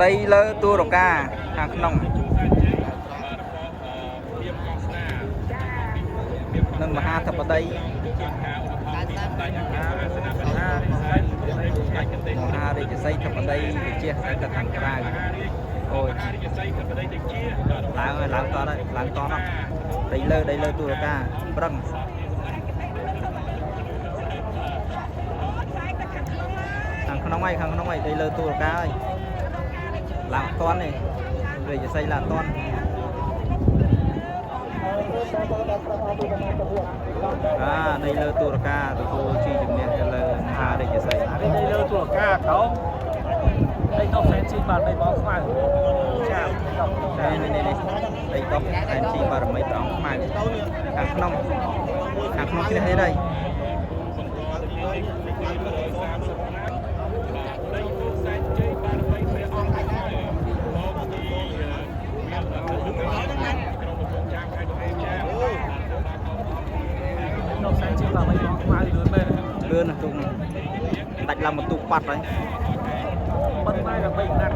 ដីលើទូរកាខាងក្នុងនិងមហាធិបតីមហារាជសីធិបតីវិជាស្អីទៅខាងក្រៅអូយឡើងហើយឡើងតហើយឡើងតនោះដីលើដីលើទូរកាប្រឹងខាងក្នុងហើយខាងក្នុងហើយដីលើទូរកាហើយឡើងអត់តនេះរាជសីឡើងអត់ត អាដីលើទូរកាទទួលជីជំនះទៅលើមហារាជសី នេះដីលើទូរកាក្រោមដីដុះសែនជីបារមីបងខ្មៅចាដុះ នេះនេះនេះដីដុះផែនជីបារមីព្រះអង្គខ្មៅខាងក្នុងខាងក្នុងជ្រះនេះដែរ ដុះសែនជីបារមីបងខ្មៅលឿនមែន លឿនណាស់ទូកនេះដាច់ឡើងបន្ទុកបាត់ហើយ ប៉ុន្តែដើម្បីណាត់